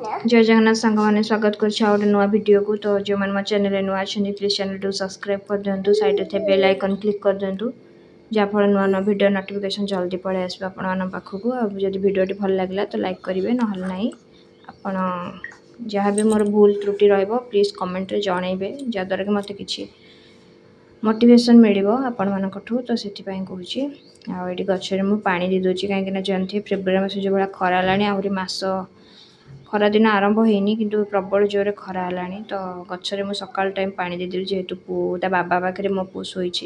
ଜୟ ଜଗନ୍ନାଥ ସାଙ୍ଗମାନେ, ସ୍ୱାଗତ କରୁଛି ଆଉ ଗୋଟେ ନୂଆ ଭିଡ଼ିଓକୁ। ତ ଯେଉଁମାନେ ମୋ ଚ୍ୟାନେଲରେ ନୂଆ ଅଛନ୍ତି, ପ୍ଲିଜ୍ ଚ୍ୟାନେଲଟିକୁ ସବସ୍କ୍ରାଇବ୍ କରିଦିଅନ୍ତୁ, ସାଇଡ଼୍ରେ ଥିବା ବେଲ୍ ଆଇକନ୍ କ୍ଲିକ୍ କରିଦିଅନ୍ତୁ, ଯାହାଫଳରେ ନୂଆ ନୂଆ ଭିଡ଼ିଓ ନୋଟିଫିକେସନ୍ ଜଲ୍ଦି ପଳେଇ ଆସିବ ଆପଣମାନଙ୍କ ପାଖକୁ। ଆଉ ଯଦି ଭିଡ଼ିଓଟି ଭଲ ଲାଗିଲା ତ ଲାଇକ୍ କରିବେ, ନହେଲେ ନାହିଁ। ଆପଣ ଯାହା ବି ମୋର ଭୁଲ ତ୍ରୁଟି ରହିବ, ପ୍ଲିଜ୍ କମେଣ୍ଟରେ ଜଣାଇବେ, ଯାହାଦ୍ୱାରା କି ମୋତେ କିଛି ମୋଟିଭେସନ୍ ମିଳିବ ଆପଣମାନଙ୍କଠୁ। ତ ସେଥିପାଇଁ କହୁଛି। ଆଉ ଏଇଠି ଗଛରେ ମୁଁ ପାଣି ଦେଇ ଦେଉଛି, କାହିଁକିନା ଜାଣିଥିବେ ଫେବୃଆରୀ ମାସ ଯେଉଁ ଭଳିଆ ଖରା ହେଲାଣି, ଆହୁରି ମାସ ଖରାଦିନ ଆରମ୍ଭ ହେଇନି କିନ୍ତୁ ପ୍ରବଳ ଜୋରରେ ଖରା ହେଲାଣି। ତ ଗଛରେ ମୁଁ ସକାଳ ଟାଇମ୍ ପାଣି ଦେଇଦେବି, ଯେହେତୁ ପୁଅ ତା ବାବା ପାଖରେ ମୋ ପୁଅ ଶୋଇଛି,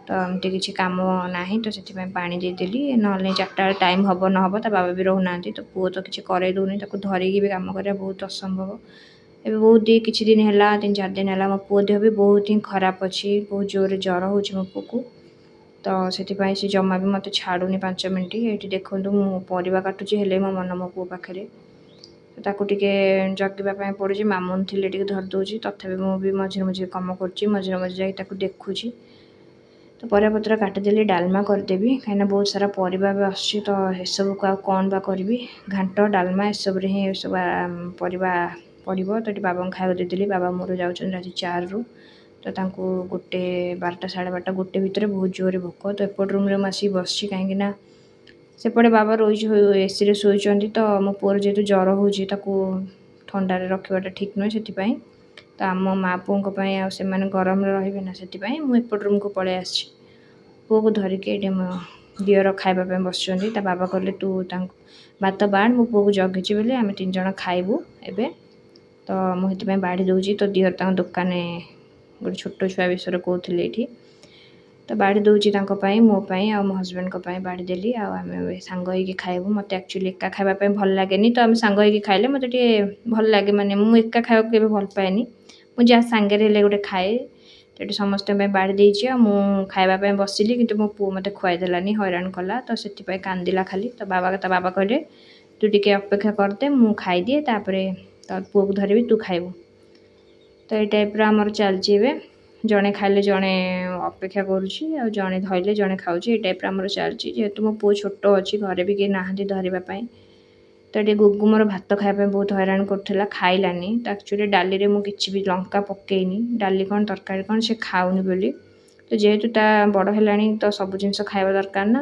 ତ ଏମିତି କିଛି କାମ ନାହିଁ, ତ ସେଥିପାଇଁ ପାଣି ଦେଇଦେଲି। ନହେଲେ 4ଟା ବେଳେ ଟାଇମ୍ ହେବ ନ ହେବ, ତା ବାବା ବି ରହୁନାହାନ୍ତି, ତ ପୁଅ ତ କିଛି କରେଇ ଦେଉନି, ତାକୁ ଧରିକି ବି କାମ କରିବା ବହୁତ ଅସମ୍ଭବ। ଏବେ ବହୁତ କିଛି ଦିନ ହେଲା, 3-4 ଦିନ ହେଲା ମୋ ପୁଅ ଦେହ ବି ବହୁତ ହିଁ ଖରାପ ଅଛି। ବହୁତ ଜୋରରେ ଜ୍ୱର ହେଉଛି ମୋ ପୁଅକୁ, ତ ସେଥିପାଇଁ ସେ ଜମା ବି ମୋତେ ଛାଡ଼ୁନି 5 ମିନିଟ୍। ଏଇଠି ଦେଖନ୍ତୁ, ମୁଁ ପରିବା କାଟୁଛି, ହେଲେ ମୋ ମନ ମୋ ପୁଅ ପାଖରେ, ତ ତାକୁ ଟିକେ ଜଗିବା ପାଇଁ ପଡ଼ୁଛି। ମାମୁନ ଥିଲେ ଟିକେ ଧରି ଦେଉଛି, ତଥାପି ମୁଁ ବି ମଝିରେ ମଝିରେ କାମ କରୁଛି, ମଝିରେ ମଝିରେ ଯାଇ ତାକୁ ଦେଖୁଛି। ତ ପରିବାପତ୍ର କାଟିଦେଲି, ଡାଲମା କରିଦେବି, କାହିଁକିନା ବହୁତ ସାରା ପରିବା ବି ଆସୁଛି। ତ ଏସବୁକୁ ଆଉ କ'ଣ ବା କରିବି, ଘାଣ୍ଟ ଡାଲମା ଏସବୁରେ ହିଁ ଏସବୁ ପରିବା ପଡ଼ିବ। ତ ଏଠି ବାବାଙ୍କୁ ଖାଇବାକୁ ଦେଇଦେଲି। ବାବା ମୋର ଯାଉଛନ୍ତି ରାତି 4ରୁ, ତ ତାଙ୍କୁ ଗୋଟେ 12ଟା, 12:30, 1 ଭିତରେ ବହୁତ ଜୋରରେ ଭୋକ। ତ ଏପଟ ରୁମ୍ରେ ମୁଁ ଆସିକି ବସିଛି, କାହିଁକିନା ସେପଟେ ବାବା ରହି ଏସିରେ ଶୋଇଛନ୍ତି। ତ ମୋ ପୁଅର ଯେହେତୁ ଜ୍ୱର ହେଉଛି, ତାକୁ ଥଣ୍ଡାରେ ରଖିବାଟା ଠିକ୍ ନୁହେଁ, ସେଥିପାଇଁ ତ ଆମ ମା ପୁଅଙ୍କ ପାଇଁ ଆଉ ସେମାନେ ଗରମରେ ରହିବେ ନା, ସେଥିପାଇଁ ମୁଁ ଏପଟ ରୁମ୍କୁ ପଳେଇ ଆସିଛି ପୁଅକୁ ଧରିକି। ଏଇଠି ମୋ ଦିଅର ଖାଇବା ପାଇଁ ବସିଛନ୍ତି। ତା ବାବା କହିଲେ, ତୁ ତାଙ୍କୁ ଭାତ ବାଢ଼, ମୁଁ ପୁଅକୁ ଜଗିଛି ବୋଲି, ଆମେ 3 ଜଣ ଖାଇବୁ ଏବେ। ତ ମୁଁ ସେଥିପାଇଁ ବାଢ଼ି ଦେଉଛି। ତ ଦିଅର ତାଙ୍କ ଦୋକାନରେ ଗୋଟେ ଛୋଟ ଛୁଆ ବିଷୟରେ କହୁଥିଲେ ଏଇଠି। ତ ବାଢ଼ି ଦେଉଛି ତାଙ୍କ ପାଇଁ, ମୋ ପାଇଁ ଆଉ ମୋ ହଜବେଣ୍ଡଙ୍କ ପାଇଁ ବାଢ଼ିଦେଲି, ଆଉ ଆମେ ଏବେ ସାଙ୍ଗ ହେଇକି ଖାଇବୁ। ମୋତେ ଆକ୍ଚୁଆଲି ଏକା ଖାଇବା ପାଇଁ ଭଲ ଲାଗେନି, ତ ଆମେ ସାଙ୍ଗ ହେଇକି ଖାଇଲେ ମୋତେ ଟିକେ ଭଲ ଲାଗେ। ମାନେ ମୁଁ ଏକା ଖାଇବାକୁ କେବେ ଭଲ ପାଏନି, ମୁଁ ଯାହା ସାଙ୍ଗରେ ହେଲେ ଗୋଟେ ଖାଏ। ତ ଏଠି ସମସ୍ତଙ୍କ ପାଇଁ ବାଢ଼ି ଦେଇଛି ଆଉ ମୁଁ ଖାଇବା ପାଇଁ ବସିଲି, କିନ୍ତୁ ମୋ ପୁଅ ମୋତେ ଖୁଆଇ ଦେଲାନି, ହଇରାଣ କଲା, ତ ସେଥିପାଇଁ କାନ୍ଦିଲା ଖାଲି। ତ ବାବା, ତା ବାବା କହିଲେ, ତୁ ଟିକେ ଅପେକ୍ଷା କରିଦେ, ମୁଁ ଖାଇଦିଏ, ତାପରେ ତ ପୁଅକୁ ଧରିବି, ତୁ ଖାଇବୁ। ତ ଏଇ ଟାଇପ୍ର ଆମର ଚାଲିଛି ଏବେ। ଜଣେ ଖାଇଲେ ଜଣେ ଅପେକ୍ଷା କରୁଛି, ଆଉ ଜଣେ ଧଇଲେ ଜଣେ ଖାଉଛି, ଏଇ ଟାଇପ୍ର ଆମର ଚାଲିଛି। ଯେହେତୁ ମୋ ପୁଅ ଛୋଟ ଅଛି, ଘରେ ବି କେହି ନାହାନ୍ତି ଧରିବା ପାଇଁ। ତ ଏଠି ଗୁଗୁ ମୋର ଭାତ ଖାଇବା ପାଇଁ ବହୁତ ହଇରାଣ କରୁଥିଲା, ଖାଇଲାନି। ତ ଆକ୍ଚୁଆଲି ଡାଲିରେ ମୁଁ କିଛି ବି ଲଙ୍କା ପକେଇନି, ଡାଲି କ'ଣ ତରକାରୀ କ'ଣ ସେ ଖାଉନି ବୋଲି। ତ ଯେହେତୁ ତା ବଡ଼ ହେଲାଣି, ତ ସବୁ ଜିନିଷ ଖାଇବା ଦରକାର ନା।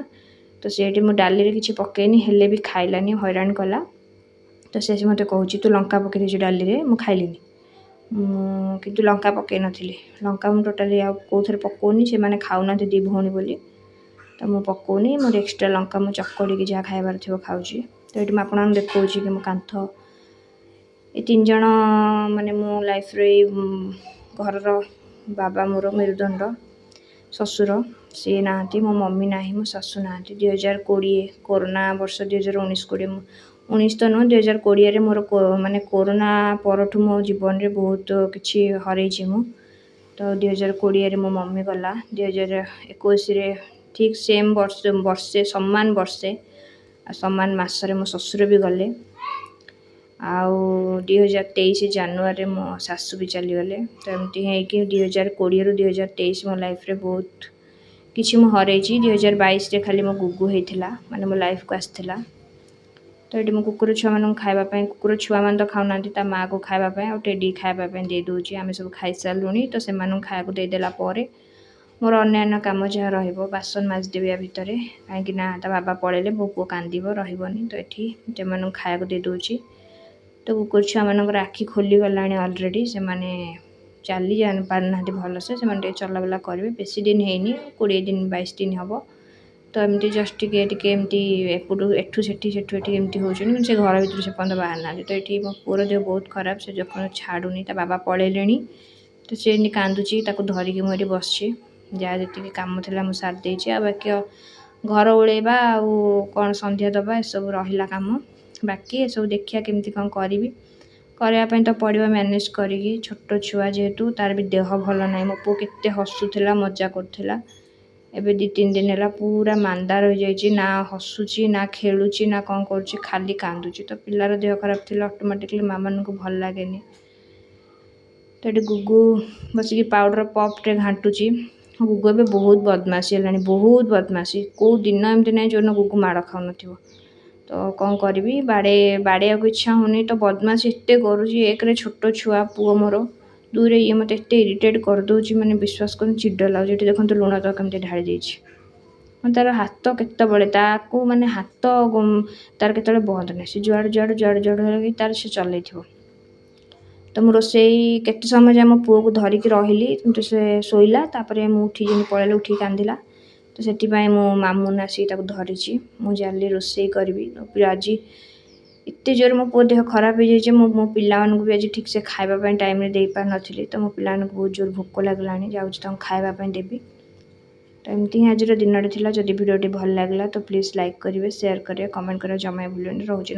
ତ ସେଇଠି ମୁଁ ଡାଲିରେ କିଛି ପକେଇନି, ହେଲେ ବି ଖାଇଲାନି, ହଇରାଣ କଲା। ତ ସେ ମୋତେ କହୁଛି, ତୁ ଲଙ୍କା ପକେଇ ଦେଇଛୁ ଡାଲିରେ, ମୁଁ ଖାଇଲିନି। ମୁଁ କିନ୍ତୁ ଲଙ୍କା ପକେଇ ନଥିଲି। ଲଙ୍କା ମୁଁ ଟୋଟାଲି ଆଉ କେଉଁଥିରେ ପକଉନି, ସେମାନେ ଖାଉନାହାନ୍ତି ଦୁଇ ଭଉଣୀ ବୋଲି, ତ ମୁଁ ପକଉନି। ମୋର ଏକ୍ସଟ୍ରା ଲଙ୍କା ମୁଁ ଚକଡ଼ିକି ଯାହା ଖାଇବାର ଥିବ ଖାଉଛି। ତ ଏଇଠି ମୁଁ ଆପଣଙ୍କୁ ଦେଖାଉଛି କି ମୋ କାନ୍ଥ। ଏ 3 ଜଣ ମାନେ ମୋ ଲାଇଫ୍ରେ ଏଇ ଘରର ବାବା ମୋର ମେରୁଦଣ୍ଡ, ଶ୍ୱଶୁର ସିଏ ନାହାନ୍ତି, ମୋ ମମି ନାହିଁ, ମୋ ଶାଶୁ ନାହାନ୍ତି। 2020 କୋରୋନା ବର୍ଷ, 2019 20, 19 ତ ନୁହଁ, 2020ରେ ମୋର ମାନେ କୋରୋନା ପରଠୁ ମୋ ଜୀବନରେ ବହୁତ କିଛି ହରେଇଛି ମୁଁ। ତ 2020ରେ ମୋ ମମି ଗଲା। 2021ରେ ଠିକ୍ ସେମ୍ ବର୍ଷ, ବର୍ଷେ ସମାନ ବର୍ଷେ ଆଉ ସମାନ ମାସରେ ମୋ ଶ୍ୱଶୁର ବି ଗଲେ। ଆଉ 2023 ଜାନୁଆରୀରେ ମୋ ଶାଶୁ ବି ଚାଲିଗଲେ। ତ ଏମିତି ହେଇକି 2020ରୁ 2023 ମୋ ଲାଇଫ୍ରେ ବହୁତ କିଛି ମୁଁ ହରେଇଛି। 2022ରେ ଖାଲି ମୋ ଗୁଗୁ ହେଇଥିଲା, ମାନେ ମୋ ଲାଇଫ୍କୁ ଆସିଥିଲା। ତ ଏଠି ମୁଁ କୁକୁର ଛୁଆମାନଙ୍କୁ ଖାଇବା ପାଇଁ, କୁକୁର ଛୁଆମାନେ ତ ଖାଉନାହାନ୍ତି, ତା ମାଆକୁ ଖାଇବା ପାଇଁ ଆଉ ଟେଡ଼ି ଖାଇବା ପାଇଁ ଦେଇଦେଉଛି। ଆମେ ସବୁ ଖାଇସାରିଲୁଣି। ତ ସେମାନଙ୍କୁ ଖାଇବାକୁ ଦେଇଦେଲା ପରେ ମୋର ଅନ୍ୟାନ୍ୟ କାମ ଯାହା ରହିବ, ବାସନ ମାଜିଦେବି ୟା ଭିତରେ, କାହିଁକି ନା ତା ବାବା ପଳେଇଲେ ମୋ ପୁଅ କାନ୍ଦିବ, ରହିବନି। ତ ଏଠି ସେମାନଙ୍କୁ ଖାଇବାକୁ ଦେଇଦେଉଛି। ତ କୁକୁର ଛୁଆମାନଙ୍କର ଆଖି ଖୋଲିଗଲାଣି ଅଲରେଡ଼ି, ସେମାନେ ଚାଲି ପାରୁନାହାନ୍ତି ଭଲସେ, ସେମାନେ ଟିକେ ଚଲାବୁଲା କରିବେ। ବେଶୀ ଦିନ ହେଇନି, 20 ଦିନ 22 ଦିନ ହେବ। ତ ଏମିତି ଜଷ୍ଟ ଟିକେ ଟିକେ ଏମିତି ଏପଟୁ ଏଠୁ ସେଠି, ସେଠୁ ଏଠି ଏମିତି ହେଉଛନ୍ତି, କିନ୍ତୁ ସେ ଘର ଭିତରୁ ସେ ପର୍ଯ୍ୟନ୍ତ ବାହାରି ନାହାନ୍ତି। ତ ଏଠି ମୋ ପୁଅର ଦେହ ବହୁତ ଖରାପ, ସେ ଯখন ଛାଡ଼ୁନି। ତା ବାବା ପଳେଇଲେଣି, ତ ସେ ଏମିତି କାନ୍ଦୁଛି, ତାକୁ ଧରିକି ମୁଁ ଏଠି ବସିଛି। ଯାହା ଯେତିକି କାମ ଥିଲା ମୁଁ ସାରି ଦେଇଛି, ଆଉ ବାକି ଘର ଓଳେଇବା ଆଉ କ'ଣ ସନ୍ଧ୍ୟା ଦେବା ଏସବୁ ରହିଲା କାମ ବାକି। ଏସବୁ ଦେଖିବା କେମିତି କ'ଣ କରିବି, କରିବା ପାଇଁ ତ ପଡ଼ିବ ମ୍ୟାନେଜ୍ କରିକି। ଛୋଟ ଛୁଆ ଯେହେତୁ, ତାର ବି ଦେହ ଭଲ ନାହିଁ। ମୋ ପୁଅ କେତେ ହସୁଥିଲା, ମଜା କରୁଥିଲା, ଏବେ 2-3 ଦିନ ହେଲା ପୁରା ମାନ୍ଦା ରହିଯାଇଛି। ନା ହସୁଛି, ନା ଖେଳୁଛି, ନା କ'ଣ କରୁଛି, ଖାଲି କାନ୍ଦୁଛି। ତ ପିଲାର ଦେହ ଖରାପ ଥିଲେ ଅଟୋମେଟିକଲି ମାଆମାନଙ୍କୁ ଭଲ ଲାଗେନି। ତ ଏଠି ଗୁଗୁ ବସିକି ପାଉଡ଼ର ପପ୍ଟେ ଘାଣ୍ଟୁଛି। ଗୁଗୁ ଏବେ ବହୁତ ବଦମାସି ହେଲାଣି, ବହୁତ ବଦମାସି। କେଉଁ ଦିନ ଏମିତି ନାହିଁ ଯେଉଁଦିନ ଗୁଗୁ ମାଡ଼ ଖାଉନଥିବ। ତ ତ କ'ଣ କରିବି, ବାଡ଼େଇବାକୁ ଇଚ୍ଛା ହେଉନି। ତ ବଦମାସ ଏତେ କରୁଛି। ଏକରେ ଛୋଟ ଛୁଆ ପୁଅ ମୋର, ଦୁଇରେ ଇଏ ମୋତେ ଏତେ ଇରିଟେଟ୍ କରିଦେଉଛି, ମାନେ ବିଶ୍ୱାସ କରନ୍ତୁ ଚିଡ଼ ଲାଗୁଛି। ଏଠି ଦେଖନ୍ତୁ ଲୁଣ ତ କେମିତି ଢାଳି ଦେଇଛି। ମାନେ ତା'ର ହାତ କେତେବେଳେ ତାକୁ ମାନେ ହାତ ତା'ର କେତେବେଳେ ବନ୍ଦ ନାହିଁ। ସେ ଯୁଆଡ଼ୁ ଯୁଆଡ଼ୁ ଯୁଆଡ଼ୁ ଯୁଆଡ଼ୁ ହେଇକି ତା'ର ସେ ଚଲେଇଥିବ। ତ ମୁଁ ରୋଷେଇ କେତେ ସମୟ ଯାଏ ମୋ ପୁଅକୁ ଧରିକି ରହିଲି, କିନ୍ତୁ ସେ ଶୋଇଲା। ତାପରେ ମୁଁ ଉଠି ଯେମିତି ପଳେଇଲି, ଉଠିକି କାନ୍ଦିଲା। ତ ସେଥିପାଇଁ ମୁଁ ମାମୁନ ଆସିକି ତାକୁ ଧରିଛି। ମୁଁ ଜାଣିଲି ରୋଷେଇ କରିବି। ଆଜି ଏତେ ଜୋରେ ମୋ ପୁଅ ଦେହ ଖରାପ ହେଇଯାଇଛି, ମୁଁ ମୋ ପିଲାମାନଙ୍କୁ ବି ଆଜି ଠିକ୍ସେ ଖାଇବା ପାଇଁ ଟାଇମ୍ରେ ଦେଇପାରିନଥିଲି। ତ ମୋ ପିଲାମାନଙ୍କୁ ବହୁତ ଜୋର ଭୋକ ଲାଗିଲାଣି, ଯାଉଛି ତାଙ୍କୁ ଖାଇବା ପାଇଁ ଦେବି। ତ ଏମିତି ହିଁ ଆଜିର ଦିନଟି ଥିଲା। ଯଦି ଭିଡ଼ିଓଟି ଭଲ ଲାଗିଲା ତ ପ୍ଲିଜ୍ ଲାଇକ୍ କରିବେ, ସେୟାର କରିବେ, କମେଣ୍ଟ କରିବା ଜମା ଭୁଲିବେନି। ରହୁଛି।